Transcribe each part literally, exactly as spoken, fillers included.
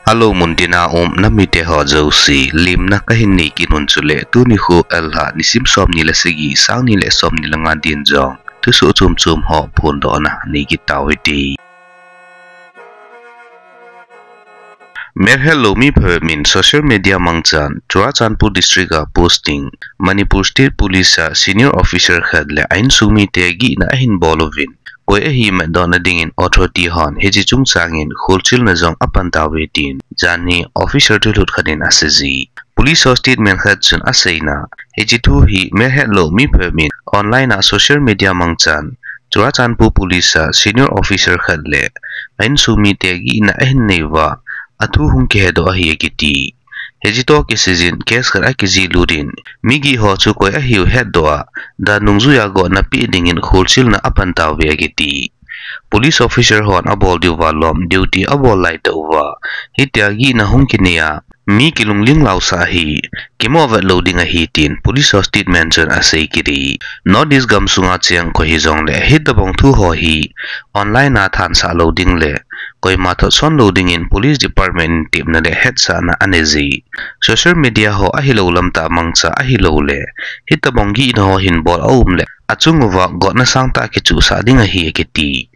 Hello, muntina um namite ho jouse, limna kahin nei kit un chule, tuni khu Elha nisim somni le sagi, sangni le somni le nga din jong thusoh chom chom ho phondohna nei kit tau hite. Melhetlou mi phabep in social media mangchan, Churachandpur district a posting, Manipur State Police a senior officer khat le a insung mite gihna ahin bol uvin, koi ahi matdohna dingin authority hon hiche chungchangin kholchilna jong apan tauve tin janhi officer thulhut khat in aseiye. Police ho statement khat chun aseina, hiche thu hi melhetlou mi phabep in online a social media mangchan, Churachandpur Police a senior officer khat le a insung mite gihna ahin nei uva, athu hung kihedoh ahi akiti. Hiche toh kisaiyin case khat akijih lut in, mi gih ho chu koi ahiu hetdoh a, dan dungjuiya gotna peh dingin kholchilna apan tauve akiti. Police officer hon abol diu valom duty abol laitah uva, hitia gihna hung kinei a, mi kilungling lausah hi kimoh vetlou ding ahi tin police ho statement chun asei kit e. North East gamsunga cheng koi hijongle hitobang thu ho hi online a thansah lou ding le koima thotson lou dingin police department in tepna le hetsahna aneiye. Social media ho ahilou lamtah mangcha ahilouleh hitobang gihna ho hin bol aum le achung uva gotna sangtah kichuhsah ding ahi akiti.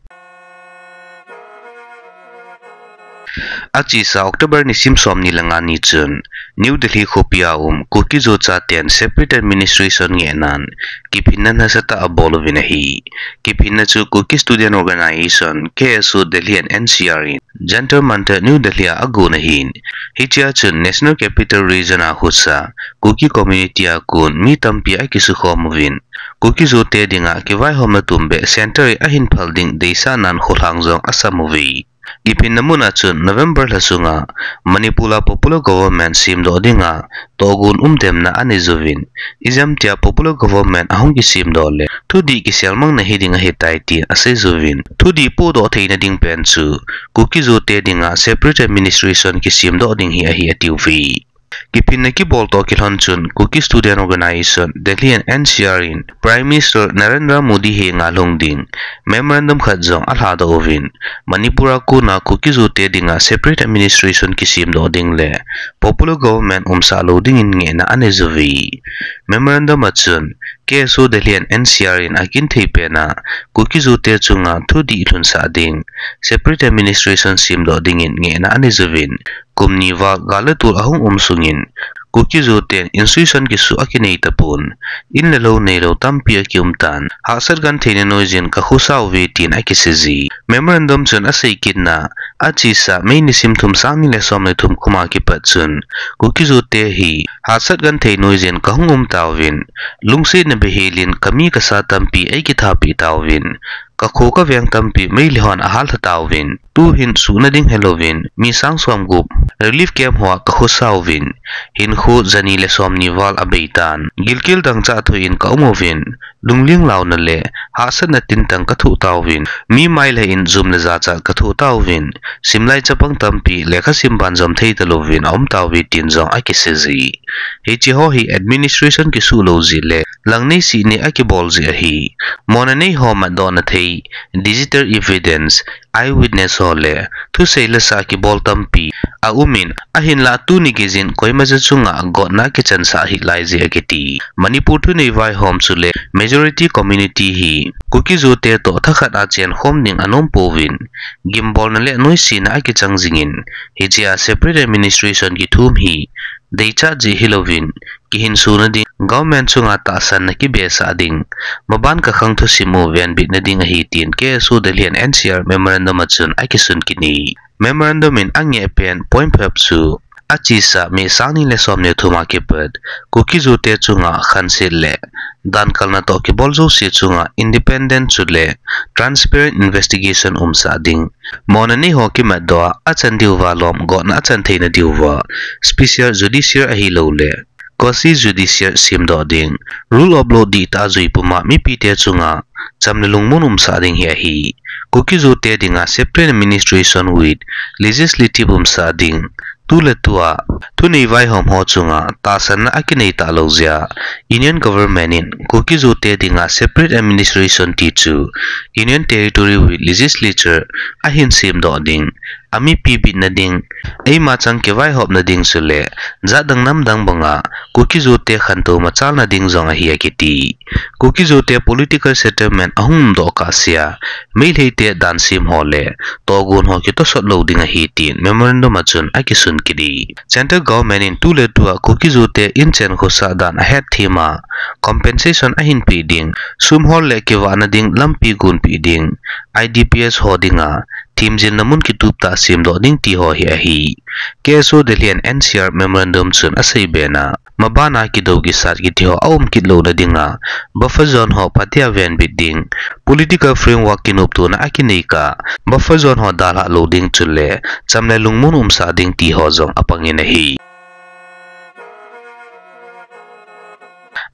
Achesa October nisim somni le nga ni chun New Delhi khopia um Kuki-Zo chaten separate administration ngehnan kiphinna nasatah abol uvin ahi. Kiphinna chu Kuki Student Organisation, K S O, Delhi and N C R in Jantar Mantar New Delhi a agon ahin, hichea chun National Capital Region a husa Kuki community a kon mi tampi akisukhom uvin, Kuki-Zo te dinga kivaihomna tumbeh center ahin phal ding deisahnan kholhang jong asam uve. Kiphinna muna chun November lha sunga Manipur a popular government semdoh dinga tohgon umdemna anei uvin, ijemtia popular government ahung kisemdoh le thudih kiselmangna hiding ahitai tin asei uvin, thudih pohdoh theina ding pen chu Kuki-Zo te dinga separate administration kisemdoh ding hi ahi atiuve. Kiphinna kibol toh kilhon chun Kuki Student Organisation, Delhi and N C R in Prime Minister Narendra Modi henga lhung ding memorandum khat jong alhadoh uvin, Manipur a kona Kuki-Zo te dinga separate administration kisemdoh ding le popular government umsah lou dingin ngehna anei uve. Memorandum a chun K S O, Delhi and N C R in akinthei pena Kuki-Zo te chunga thudih lhunsah ding, separate administration semdoh dingin ngehna anei uvin, kum ni val gal le tol ahung um sungin Kuki-Zo ten insuisan kisuh akinei tapon, in le lou neilou tampi akium tan, hahsat gentheina noiyin kakhosa uve tin akiseiye. Memorandum chun asei kitna, achesa May nisim thum sangni le som le thum kum a kipat chun Kuki-Zo te hi hahsat genthei noiyin kahung um tauvin, lungsetna behelin kami kasa tampi eikithapi tauvin, kakho kaveng tampi meilhei hon ahallha tauvin, tuhin suhna ding helouvin mi sang somgup relief camp hoa kakhosa uvin, hinkho jani le somni val abeitan, gilkel dangchah thoh in kaum uvin, lungling launa le hahsatna tintang kathoh tauvin, mi mailhei in jum le jachat kathoh tauvin, simlai chapang tampi lekha sim banjom thei talouvin aum tauve tin jong akiseiye. Hiche ho hi administration kisuh lou jeh le lang nei seh nei akibol jeh ahi. Mona nei ho matdohna thei digital evidence, eyewitness ho le thusei lasah kibol tampi aumin, ahinlah tuni geiyin koimacha chunga gotna kichansah hih lai jeh akiti. Manipur thunei vaihom chule majority community hi Kuki-Zo te toh thakhat a chenkhom ding anom pouvin, gimbolna le noisena akichang jingin, hichea separate administration kithum hi deichat jeh hilouvin, kihinsona ding, government chunga tahsanna kibesah ding, maban kakhang thusim u venbitna ding ahi tin K S O Delhi and N C R memorandum a chun akisun kit e. Memorandum in angeh pen point phabep chu, achesa May sangni le somni le thum a kipat Kuki-Zo te chunga khanset le dankalna toh kibol jouse chunga independent chule transparent investigation umsah ding, mona nei ho kimatdoh a achan diu valom gotna achan theina diuva special judicial ahilouleh quasi judicial semdoh ding, rule of law dihtah a jui puma mipite chunga cham le lungmon umsah ding hi ahi. Kuki-Zo te dinga separate administration with legislative umsah ding, tu le tua thunei vaihom ho chunga tahsanna akinei talou jeh a Union Government in Kuki-Zo te dinga separate administration ti chu Union Territory with Legislature ahin semdoh ding, amipi bitna ding, eima chang kivaihopna ding chule jat dang nam dang banga Kuki-Zo te khantou machalna ding jong ahi akiti. Kuki-Zo te political settlement ahung umdoh kahsea, Meitei te dansem ho le togon ho kitosot lou ding ahi tin memorandum a chun akisun kit e. Central government in tuletua Kuki-Zo te inchen khosah dan ahetthem a compensation ahin pe ding, sum hol le kivahna ding lampi gonpeh ding, I D Ps ho dinga themjilna mun kituptah semdoh ding ti ho hi ahi. K S O Delhi and N C R memorandum chun asei bena, mabana kidou kisat kiti ho aum kit louna dinga buffer zone ho phatea venbit ding, political framework kinoptona akinei kah buffer zone ho dalhah lou ding chule cham le lungmon umsah ding ti ho jong apangin ahi.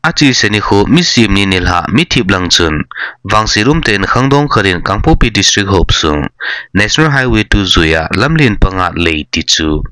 Achesa nikho misim ni nilhah mithip lang chun, vangset umtah in khangdong khat in Kangpokpi District hopsung National Highway two juiya lamlen panga lei tichu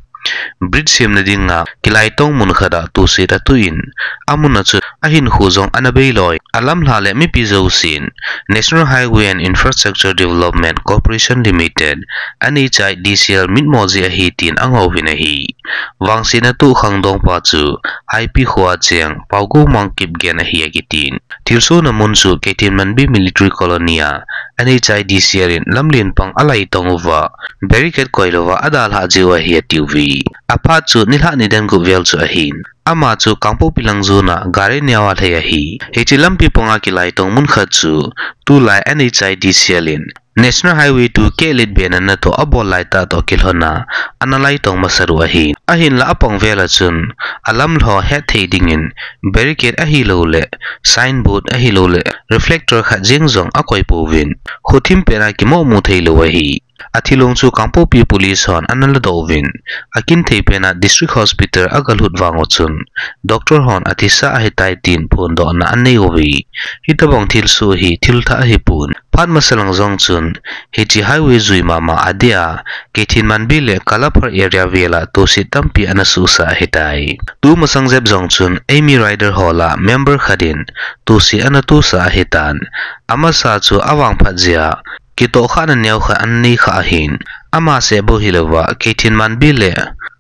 bridge semna dinga kilaitong mun khat a toset atoh in, amun a chu ahinkho jong ana beiloi. Alamlha le mipi jousen National Highway and Infrastructure Development Corporation Limited, N H I D C L mitmo jeh ahi tin angouvin ahi. Vangsetna toh khangdong pa chu Haipi khoa cheng Paogomang Kipgen ahi akitin. Thilsohna mun chu Keithelmanbi Military Colony a N H I D C L in lamlen pang alaitong uva barricade koilouva adalhah jeh u ahi atiuve. Aphat chu nilhah nidan gup vel chu ahin, ama chu Kangpokpi lang jona gari neoa lhai ahi. Hiche lampi panga kilaitong mun khat chu tulai N H I D C L in National Highway two kehlet bena natoh abol laitah toh kilhona ana laitong masat u ahin. Ahinla apang vela chun alam lho hetthei dingin barricade ahilouleh signboard ahilouleh reflector khat jeng jong akoipouvin, khothim pena kimohmu theilou ahi. Athilong chu Kangpokpi Police hon ana ladoh uvin, akinthei pena District Hospital agalhut vang u chun doctor hon athisa ahitai tin phondohna anei uve. Hitobang thilsoh hi thilthah ahipon, phat masalang jong chun hiche highway jui mama adeh a Keithelmanbi le Kalaphar area vela toset tampi ana suhsah ahitai. Tumasang jep jong chun eimi rider ho lah member khat in toset ana tosah ahitan, amasa chu avangphat jeh a kitohkhahna neokhat ana neikha ahin, amaseh bou hilouva Keithelmanbi le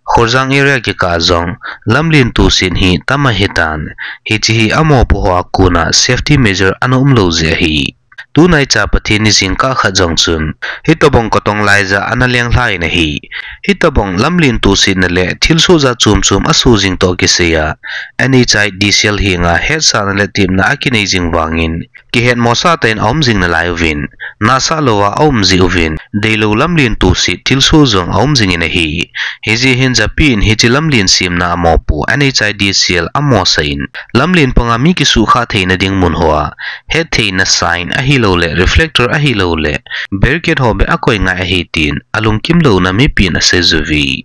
Khorjang area kikah jong lamlen toset hi tam ahitan, hiche hi amopo hoa kona safety measure ana umlou jeh ahi. Tunaicha Pathen ni jingkah khat jong chun hitobang kotong laija ana lenglha in ahi. Hitobang lamlen tosetna le thilsoh jat chom chom asoh jing toh kisaiya N H I D C L henga hetsahna le tepna akinei jing vangin kihetmosah tah in aum jing nalai uvin, nahsah louva aum jeh uvin, deilou lamlen toset thilsoh jong aum jingin ahi. Hijeh hin japi in hiche lamlen semna amopo N H I D C L amosah in, lamlen panga mi kisuhkhah theina ding mun hoa hettheina sign ahilouleh reflector ahilouleh barricade ho beh akoi ngai ahi tin alungkim louna mipi in asei uve.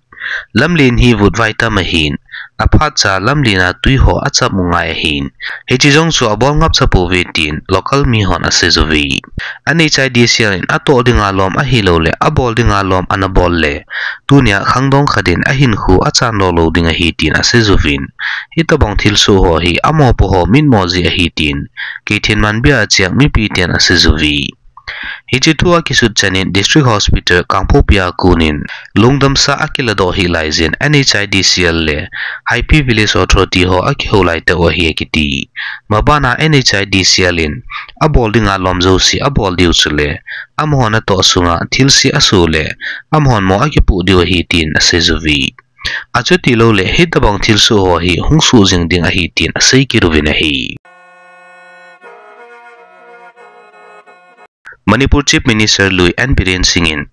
Lamlen hi vutvai tam ahin, aphatcha lamlen a twi ho acham u ngai ahin, hiche jong chu abol ngap chapouve tin local mi hon asei uve. N H I D C L in atoh dinga lom ahilouleh abol dinga lom ana bol le, tunia khangdong khat in ahinkho achan lolou ding ahi tin asei uvin, hitobang thilsoh ho hi amopo ho mitmo jeh ahi tin Keithelmanbi a cheng mipi ten asei uve. Hiche thu akisut chanin District Hospital Kangpokpi a konin lungdamsa akiladoh hih laijin N H I D C L le Haipi Village Authority ho akihou laitah u ahi akiti. Mabana N H I D C L in abol dinga lom jouse abol diu chule amahon atoh sunga thilse asoh le amahon mo akipoh diu ahi tin asei uve. Achuti louleh hitobang thilsoh ho hi hung soh jing ding ahi tin asei kit uvin ahi. Manipur Chief Minister lui N Biren Singh in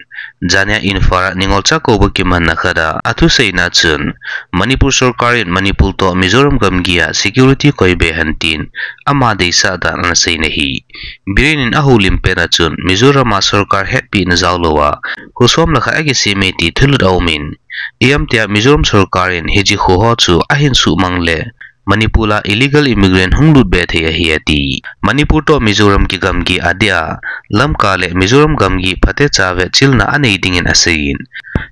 jania Imphal a ningol Chakoubuh kimanna khat a athuseina chun, Manipur sorkar in Manipur toh Mizoram gamgi a security koibe hen tin ama deisah dan ana seina ahi. Biren in ahoulim pet a chun Mizoram a sorkar hetpehna jaolouva kho som le khat akisem e ti thulut aumin, ijemtia Mizoram sorkar in hiche kho ho chu ahin suhmang le Manipur a illegal immigrant hung lutbe thei ahi ati. Manipur toh Mizoram kigamgi adeh a Lamka le Mizoram gamgi phatecha vetchilna anei dingin aseiyin,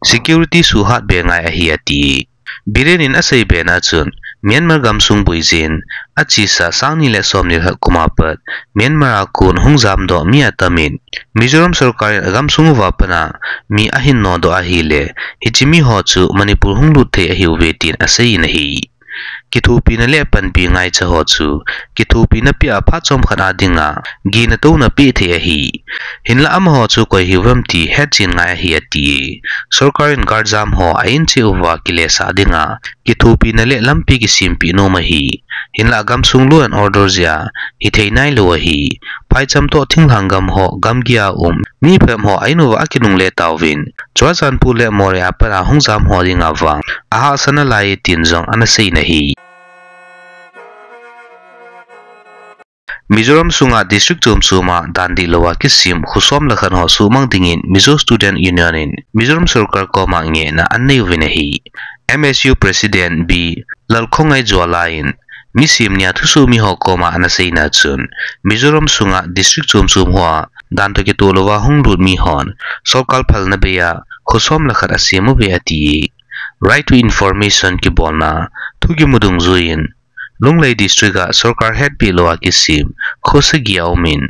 security suhatbe ngai ahi ati. Biren in asei bena chun, Myanmar gamsung buijin, achesa sangni le somni le khat kum a pat, Myanmar a kon hung jamdoh mi atamin, Mizoram sorkar in agamsung uva pat a mi ahin nodoh ahile, hiche mi ho chu Manipur hung lut thei ahiuve tin aseiyin ahi. Kithopina le panpi ngaicha ho chu, kithopina pia phat chomkhat a dinga, gina touna peh thei ahi. Hinlah amaho chu koi hiuvem ti hetchen ngai ahi ati. Sorkar in guard jam ho a-in cheh uva kilesah dinga, kithopina le lampi kisempeh nom ahi. Hinlah gamsung law and order jeh a, hithei nailou ahi. Phaicham toh thinglhang gam ho, gamgi a um, mi phabep ho a-in uva akinungle tauvin. Churachandpur le Moreh a pat a hung jam ho dinga vang, ahahsa nalai tin jong ana seiyin ahi. Mizoram sunga district chom chom a dan dihlou a kisem kho som le khat ho suhmang dingin Mizo Student Union in Mizoram sorkar koma ngehna anei uvin ahi. M S U President B Lalkhongai Juala in mi sem nia thusoh mi ho koma ana seina chun, Mizoram sunga district chom chom hoa dan toh kitoh louva hung lut mi hon sorkar phalna beiya kho som le khat asem uve ati. Right to information kibolna thu kimu dungjuiyin, Lunglei district a sorkar hetpeh louva kisem kho sagi aumin,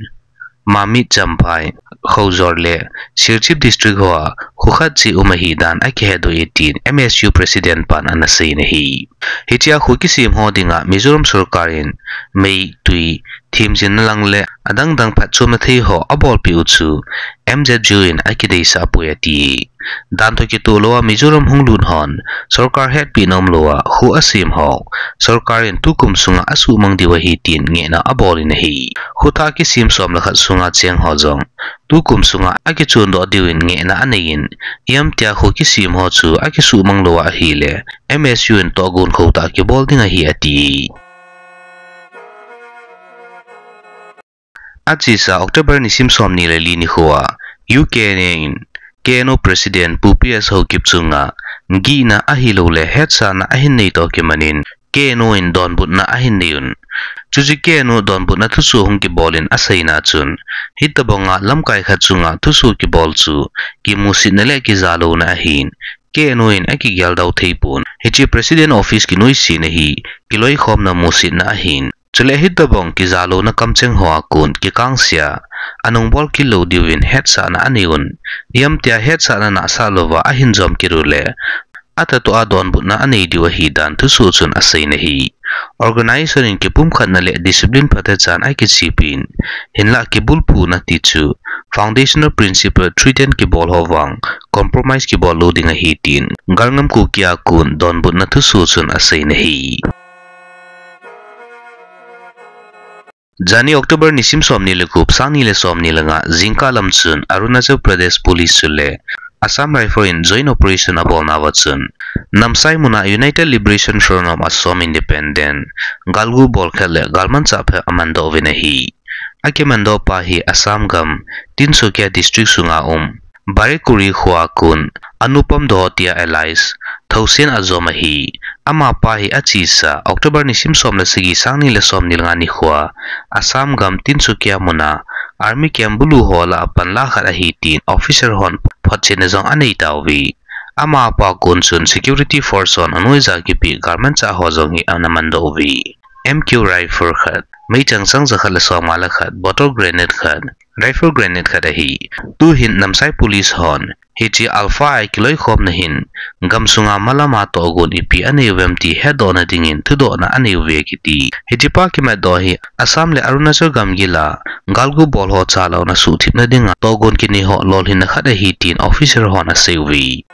Mamit, Champhai, Khawjor le Serchhip district hoa kho khat cheh um ahi dan akihetdoh e tin M S U president pan ana seiyin ahi. Hichea kho kisem ho dinga Mizoram sorkar in mei, tui, themjilna lang le adang dang phatchomna thei ho abolpeh u chu M Z G in akideisah poi ati. Dan toh kitoh louva Mizoram hung lut hon sorkar hetpehna umlouva kho asem ho sorkar in tukum sunga asuhmang diu ahi tin ngehna abolin ahi. Kho thah kisem som le khat sunga cheng ho jong tukum sunga akichondoh diuvin ngehna aneiyin, iamtia kho kisem ho chu akisuhmang louva ahile M S U in tohgon khotah kibol ding ahi ati. Achesa October nisim somni le li nikhoa U K N A in K N O President Pu P S Haokip chunga gihna ahilouleh hetsahna ahin nei toh kimanin K N O in donbutna ahin neiyun. Chuche K N O donbutna thusoh hung kibolin aseina chun, hitobanga lamkai khat chunga thusoh kibol chu kimusetna le kijalouna ahin, K N O in akigeldau theipon. Hiche President Office kinoisena hi kiloikhomna musetna ahin. Chule hitobang kijalouna kamcheng hoa kon kikangse a, anungbol kit lou diuvin hetsahna aneiyun. Iamtia hetsahna nahsah louva ahin jom kit uleh, atahtoh a donbutna anei diu ahi dan thusoh chun aseina ahi. Organization in kipumkhatna le discipline phatechan akichepin, hinlah kibulphuna tichu foundational principle three ten kibol ho vang compromise kibol lou ding ahi tin Galngam Kuki a kon donbutna thusoh chun aseina ahi. Jani October nisim somni le gup, sangni le somni le nga jingkah lam chun Arunachal Pradesh Police chule Assam Rifle in joint operation abolnauva chun, Namsai muna United Liberation Front of Assam Independent galgu bol khat le galmanchah phabep amandoh uvin ahi. Akimandoh pa hi Assam gam Tinsukia district sunga um Barekuri khoa kon Anupam Dohotia alias Thousen ajom ahi. Amapa hi achesa October nisim som le sagi, sangni le somni le nga nikhoa Assam gam Tinsukia muna army camp bulu ho lah a panla khat ahi tin officer hon photchetna jong aneitauve. Amapa kon chun security force hon anoija kipeh galmanchah ho jong hi ana mandoh uve. M Q rifle khat, meichang chang jakhat le somnga le khat, bottle grenade khat, rifle grenade khat ahi. Tuhin Namsai Police hon hiche Alpha a kiloikhomna hin gamsunga malama tohgon ipi anei uvem ti hetdohna dingin thudohna anei uve kiti. Hichepa kimatdoh hi Assam le Arunachal gamgila galgu bol ho chalouna suhthipna dinga tohgon kinei ho lolhinna khat ahi tin officer hon asei uve.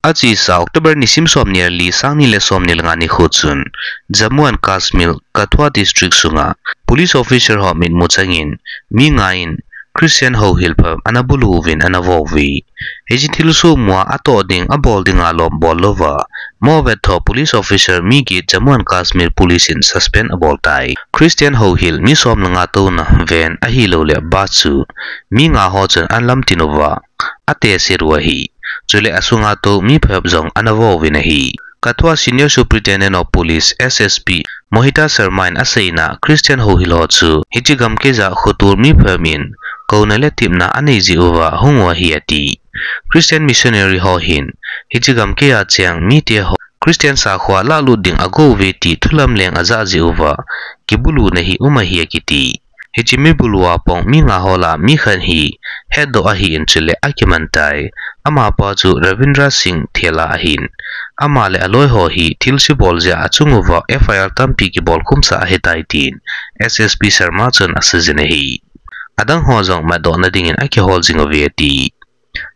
Achesa October nisim somni le li, sangni le somni le nga nikho chun Jammu and Kashmir, Kathua district sunga police officer ho mitmu changin mi nga in Christian houhil phabep ana bulu uvin ana vo uve. Hiche thilsoh mua atoh ding abol dinga lom bol louva, movet ho police officer mi get Jammu and Kashmir Police in suspend abol tai. Christian houhil mi som le nga touna van ahilouleh bus chu mi nga ho chun ana lamtin uva, atesel u ahi. Chule asunga tou mi phabep jong ana vo uvin ahi. Kathua Senior Superintendent of Police, S S P, Mohita Sharma in aseina, Christian houhil ho chu hiche gamkeija khotol mi phabep in kouna le tepna anei jeh uva hung u ahi ati. Christian missionary ho hin, hiche gamkai a cheng mite ho Christian sakhoa lalut ding ago uve ti thulam leng ajah jeh uva, kibulu nahi um ahi akiti. Hiche mi bulu a pang mi nga ho lah a mi khat hi hetdoh ahin chule akiman tai. Amapa chu Ravindra Singh Thela ahin. Ama le aloi ho hi thilse bol jeh a achung uva F I R tampi kibol khumsah ahitai tin S S P Sharma chun asei jin ahi. Adang ho jong matdoh na dingin akihol jing uve ati.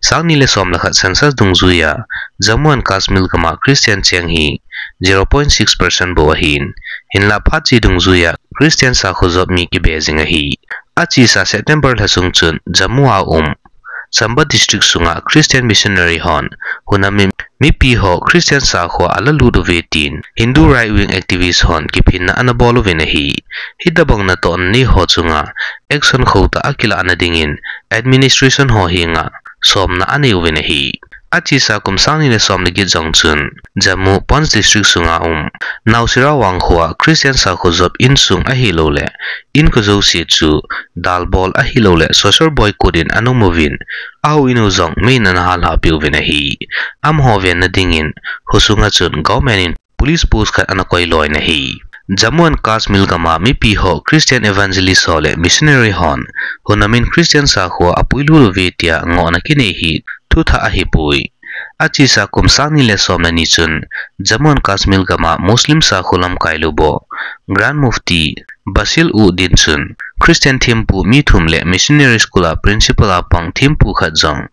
Sang ni le som le khat census dungjuia Jammu and Kashmir gama Christian cheng hi zero point six percent bou ahin, hinlah phat cheh dungjuia Christian sakho jop mi kibe jing ahi. Achesa September lha sung chun Jammu a um Chamba district sunga Christian missionary hon hunamin mipi ho Christian sakhoa alalut uve tin Hindu right wing activist hon kiphinna anabol uvin ahi. Hitabang natohna nei ho chunga action khauhtah akilah na dingin administration ho henga somna anei uvin ahi. Achesa kum sang ni le som le get jong chun Jammu Poonch district sunga um Nausira Wang khoa Christian sakho jop insung ahilouleh inko jouse chu dalbol ahilouleh social boycott in ana um uvin, ahao inu jong mei in ana hallhah peh uvin ahi. Amaho venna dingin khosunga chun government in police post khat ana koiloi in ahi. Jammu and Kashmir gama mipi ho Christian evangelist ho le missionary hon hunamin Christian sakhoa apuilut uve tia ngohna kinei hi thuthah ahipoi. Achesa kum sang ni le som le ni chun Jammu and Kashmir gama Muslim sakho lamkai lubo Grand Mufti Basir Uddin chun Christian thempu mi thum le missionary school a principal a pang thempu khat jong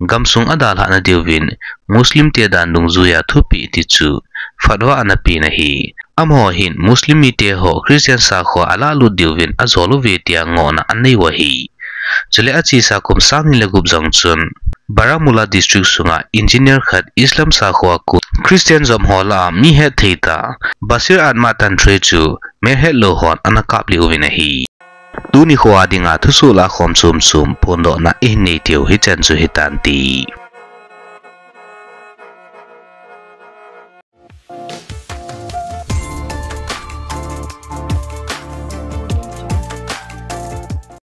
gamsung adalhah na diuvin Muslim te dan dungjuia thupeh ti chu fatwa ana pen ahi. Amaho hin Muslim mite ho Christian sakhoa alalut diuvin ajol uve tia ngohna anei u ahi. Chule achesa kum sang ni le gup jong chun Baramulla district sunga engineer khat Islam sakhoa kon Christian jop ho lah a mi hetthei tah Bashir Ahmad Tantre chu melhetlou hon ana kaplih uvin ahi. Tuni khoa dinga thusoh lahkhom chomchom phondohna ihin nei diu hichan chu hitante.